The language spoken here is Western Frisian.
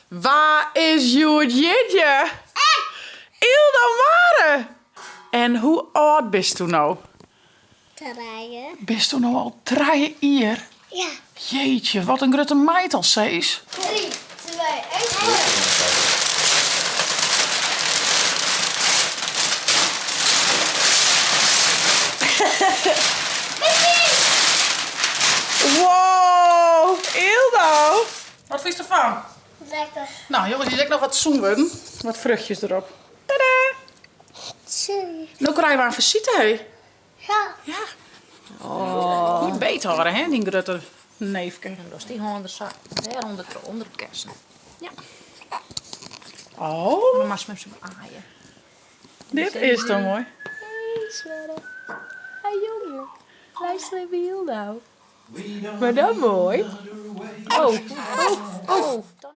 Wa is hjoed jierdei? Ik! Yldo Mare! En hoe âld bisto no? Trije. Bisto no al trije jier? Ja. Jeetje, wat in grutte meid al, Cees. 3, 2, 1. Wow, Yldo! Wat fynst derfan? Lekker. No jonges, hjir is ek noch wat sûn wurden. Wat fruchtjes derop. Tada! No krije we in fisite, hé. Ja. Ja. Goed beet hâlde, hè, dyn grutte neefke. En dochst dy hân der sa dêr ûnder troch, ûnder it kessen. Ja. Oh. Dan moatst him sa aaie. Dit is toch moai. Hey Sverre. Hey jonge. Luister even Yldo. Maar dat mooi. Oh, oh, oh.